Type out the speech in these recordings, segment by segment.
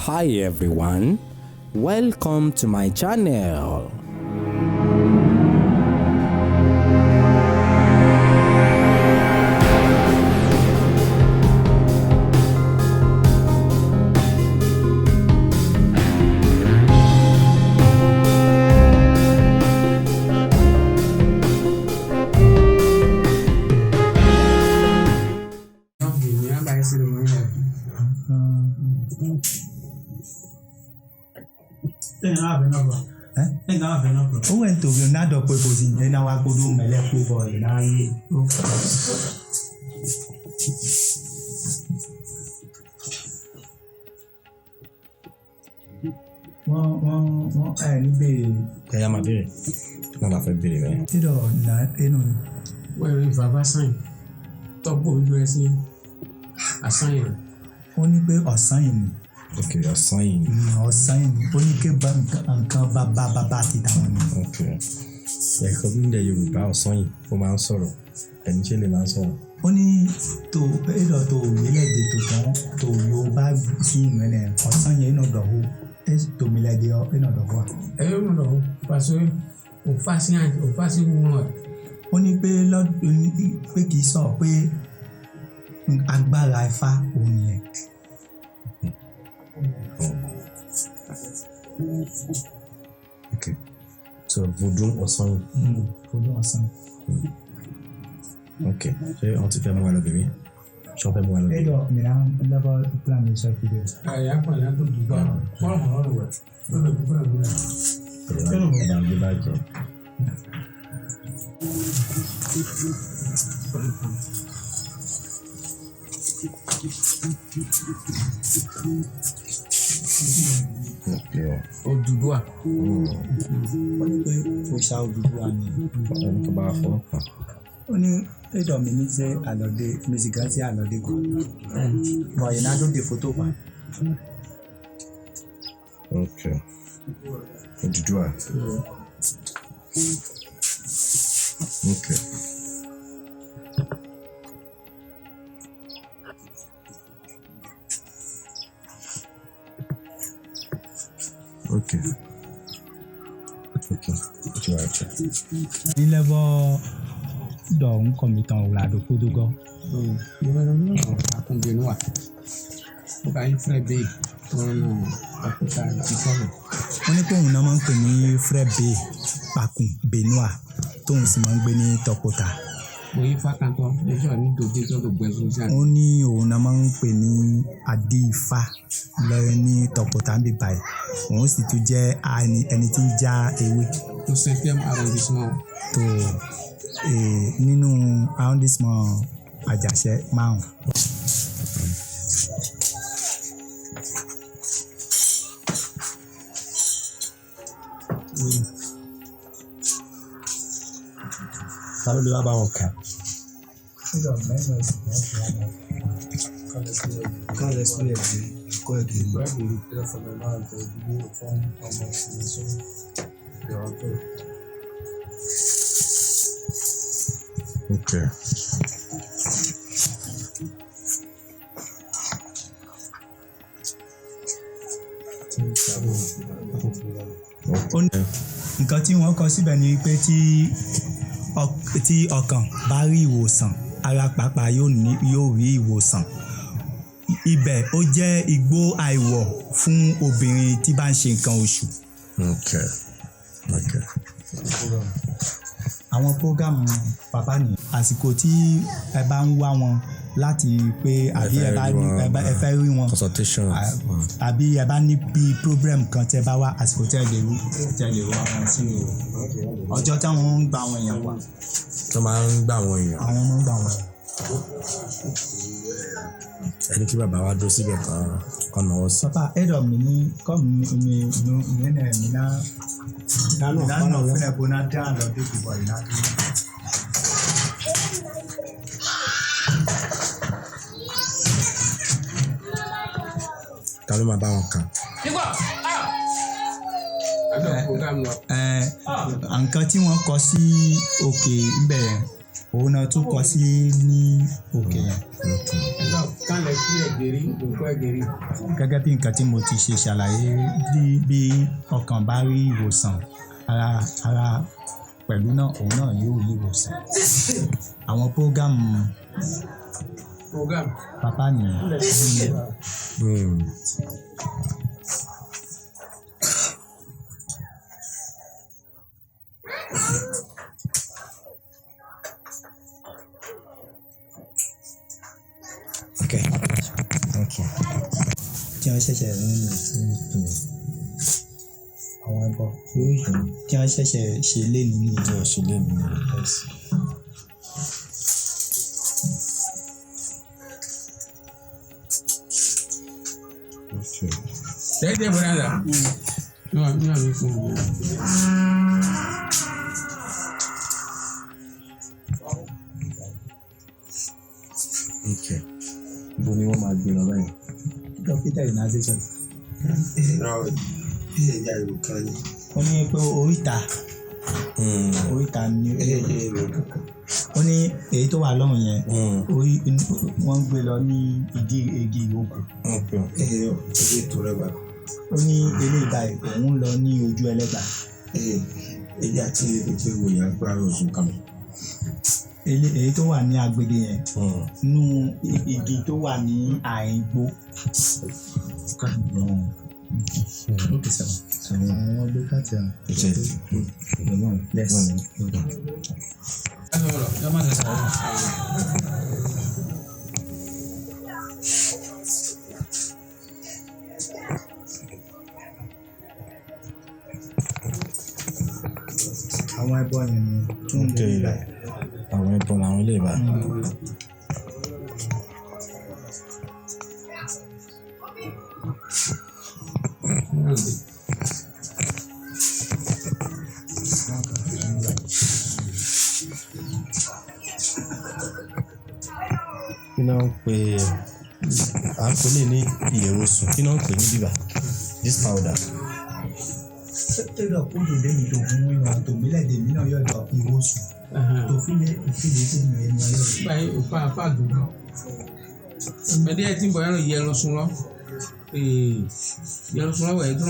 Hi everyone, welcome to my channel. Owó ẹ̀ tó na dọ̀ pé kò sí ní náà wá gbódò mẹ́lẹ́ kó bọ̀ ẹ̀ náà yé. Wọ́n ẹ̀ ní béèrè. Ẹ̀yà máa béèrè. Náà la fẹ́ béèrè rẹ̀. Dídọ̀ nà ẹnu. Wẹ́rẹ́ ìfàbá sàn tọ́gbó ojú ẹ sí àsán yẹn. Ó ní pé ọ̀sán yìí ni. Ok, ọ̀sán yìí ni. Ọ̀sán yìí ni. Ó ní pé nǹkan bàbá bàbá ti tàwọn ni. Ok. Ẹ̀kọ́ nílẹ̀ Yorùbá ọ̀sán yìí ó máa ń sọ̀rọ̀. Ẹni ṣe lè máa ń sọ̀rọ̀. Ó ní tó ẹ̀dọ̀ tó yẹlẹ̀dẹ̀ tó tán tó Yorùbá sí ìnú ẹ̀ ọ̀sán yẹn iná dọ̀ hó tòmílẹ̀dẹ̀ iná dọ̀ hó. Ẹ yóò mọ̀ lọ́wọ́ pàṣẹ òfàṣì wúrọ̀. Ó ní pé lọ́dún pé kì í sọ pé agbára Ifá òun yẹn. Ok. So Vodun ọ̀sán yìí. Vodun ọ̀sán. Ok. Ṣé wọ́n ti fẹ́ mú wa lọ bèbí? Ṣé wọ́n fẹ́ mú wa lọ bèbí? Ẹ̀dọ̀ mìíràn lọ́wọ́ plan mi sọ fídíò. Àyà pàlẹ́ tó dùgbà wọ́n hàn ọ́ wẹ̀ lọ́dọ̀ dùgbà lọ́dọ̀. Ẹ bá gbé báàgì. Odùduwà. Ó ní pé òòṣà Odùduwà ni. Ẹni tó bá fọwọ́ kàn. Ó ní ẹ̀dọ̀ mi ní sẹ́ àlọ́dé mi sì gán sí àlọ́dé gan. Bọ̀ yìí náà tó de fótó pa. Ok. Odùduwà. Ok. Ok. Ok. Ó ti wà okay. Nílẹ̀ bọ́ dọ̀ ń kọ́ mi tán òwúrọ̀ àdókòdó gan. Akúndénúwà. Ó bá yín fúrẹ́ bẹ́ẹ̀ wọ́n nù ọkùnrin àti sọ́nà. Ó ní pé òun náà máa ń pè ní Frère B Pakun Benua tóun sì máa ń gbé ní Tọpọta. Mo yí fákàntọ́ ẹjọ́ ní dòdò tó tó gbẹ̀sùn sí àná. Ó ní òun náà máa ń pè ní Adífá lọ́rẹ́ ní Tọpọta ń bí báyìí. Òun sì tún jẹ́ ẹni tí ń já ewé. Tó cinquième arrondissement. Tó nínú arrondissement Àjàṣẹ́ márùn-ún. Ta ló lè wá bá wọn kà? Ok. Nǹkan tí wọ́n kọ síbẹ̀ ni pé tí ọkàn bá rí ìwòsàn ara pàápàá yóò rí ìwòsàn. Ibẹ̀ ó jẹ́ igbó àìwọ̀ fún obìnrin tí bá ń ṣe nǹkan oṣù. Ok. Ok. Àwọn prógámù bàbá nìyẹn. Àsìkò tí ẹ bá ń wá wọn láti pé àbí ẹ fẹ́ rí wọn. Consultation. Àbí ẹ bá ní bí problem kan tẹ bá wá àsìkò tẹ lè wá wọn sí o. Ọjọ́ táwọn ń gba àwọn èèyàn wá. Tó máa ń gbà àwọn èèyàn. Àwọn máa ń gbà wọn. Ẹni kí bàbá wa dúró síbẹ̀ kan náwó sí. Papa ẹ̀dọ̀ mi ní kọ́ mi mi mi mi mi náà nà fúnẹ̀ bó náà dá lọ dé gbogbo yìí náà dúró. Ta ló máa bá wọn kà? Nǹkan tí wọ́n kọ sí òkè ńbẹ̀ yẹn òun náà tún kọ sí ní òkè yẹn. Gẹ́gẹ́ bí nǹkan tí mo ti ṣe ṣàlàyé bí ọkàn bá rí ìwòsàn, ara pẹ̀lú náà òun náà yóò rí ìwòsàn. Àwọn prógámù bàbá nìyẹn. Okay. Thank you. Tí wọ́n ṣẹ̀ṣẹ̀ ń àwọn ẹbọ tí wọ́n ṣẹ̀ṣẹ̀ ṣe lénìí nìyẹn. Tí wọ́n ṣe lénìí nìyẹn. Yes. Okay. Tẹ́tẹ́ bọ̀dá dà. Ní wàá mi fún un. Okay. Ibo ni wọ́n máa gbé lọ báyìí? Dókítà Ìnáṣẹ́ sọ̀rọ̀. Ó ní pé oríta ni ó ní èyí tó wà lọ́hùn yẹn, orí wọ́n ń gbé lọ ní ìdí igi ìrókò. Ó ní eléyìí báyìí òun lọ ní ojú ẹlẹ́gbà. Èyí tó wà ní agbede yẹn, nínú igi tó wà ní àárín igbó. Okay, sir. Àwọn gbé káàtì àwọn. Yes. Àwọn ẹbọ yẹn ni tó ń lè gbà. Àwọn ẹbọ làwọn ilé ìbá. Kí náà ń pè à ń pè lè ní ìyẹ̀wòsùn, kí náà ń pè ní bíbà this powder. Ẹ̀rọ kúndùn lèmi tó fún ìwà tòmílẹ̀ dèmí náà yọ̀dọ̀ ìwòsùn. Tòfílẹ̀ òfìlẹ̀ tó ní ẹni ọlọ́run. Báyìí òpá apá àdúgbò. Mẹ̀dí ẹ̀ tí ń bọ̀ yẹn yẹ lọ sùn lọ. Yẹ lọ sùn lọ wẹ̀ ẹ̀dùn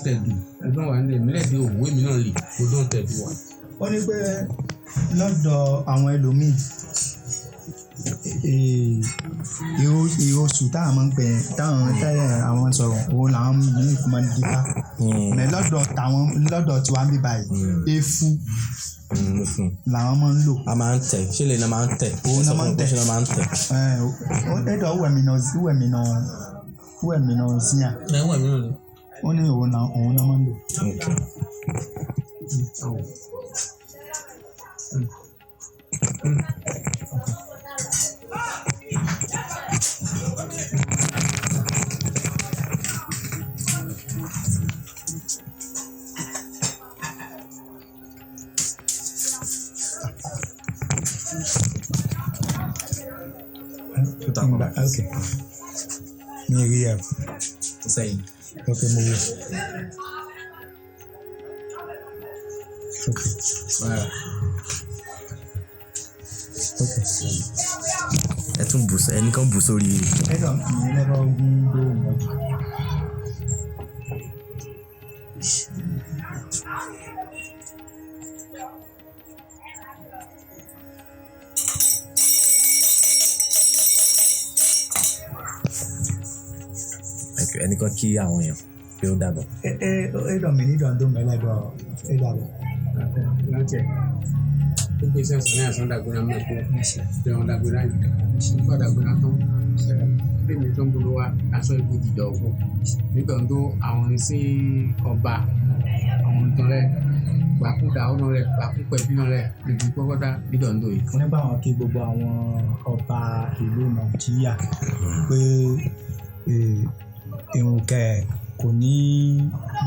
tẹ̀dù ẹ̀dùn wà nílẹ̀ mílẹ̀ dé òwú èmi náà lè kó dùn tẹ̀dù wà. Ó ní pé lọ́dọ̀ àwọn ẹlòmíì ìrosùn táwọn máa ń pè táwọn tẹ́lẹ̀ àwọn sọ̀rọ̀ òun làwọn míì fi máa ń dífá. Mẹ̀ lọ́dọ̀ tàwọn lọ́dọ̀ tiwa ń bí báyìí efu làwọn máa ń lò. A máa ń tẹ̀, ṣé lè na máa ń tẹ̀? Òun náà máa ń tẹ̀. Ṣé lè máa ń tẹ̀? Ẹ̀dọ̀ wẹ̀mí náà síyà. Wẹ̀mí náà ni. Ó ní òun náà máa ń lò. Okay. Okay. Mi rí ẹ. Sẹ́yìn. Okay, mo rí. Okay. Okay. Ẹ tún bù ẹnì kan bù sórí. Ẹ kàn mí lẹ́bàá ogún lóhùn mọ́. Ẹnì kan kí àwọn èèyàn pé ó dàbọ̀. Ẹ dọ̀ mí ní dọ̀ndún mẹ́lẹ́dọ̀ ẹ dàbọ̀. Láti ẹ̀ ó gbé sẹ́sàn ní àsán dàgbéra mẹ́kọ́ jẹun dàgbéra yìí nígbà dàgbéra tán bí mi tó ń bolo wa aṣọ ìbò jìjọ òkú nígbà tó àwọn sí ọba àwọn tán rẹ gbàkúdà ọ̀nà rẹ gbàkúpẹ̀bí náà rẹ níbi kọ́kọ́dá nídọ̀ndó yìí. Wọ́n ní báwọn kí gbogbo àwọn ọba ìlú Nàìjíríà pé ìrùnkẹ̀ kò ní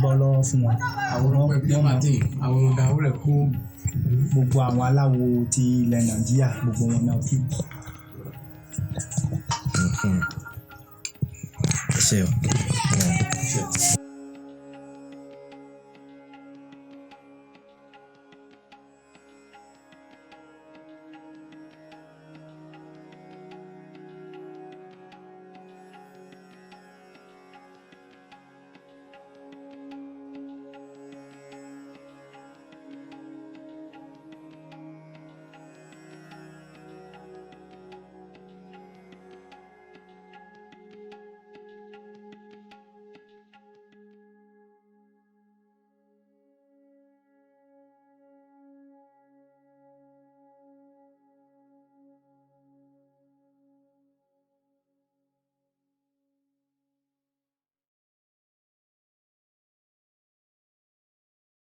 bọ́ lọ́wọ́ fún wọn. Àwọn pẹ̀bí máa tì àwọn ọ̀dà rẹ̀ kó. Gbogbo àwọn aláwo ti ilẹ̀ Nàìjíríà gbogbo wọn náà kí. Ẹ ṣé o.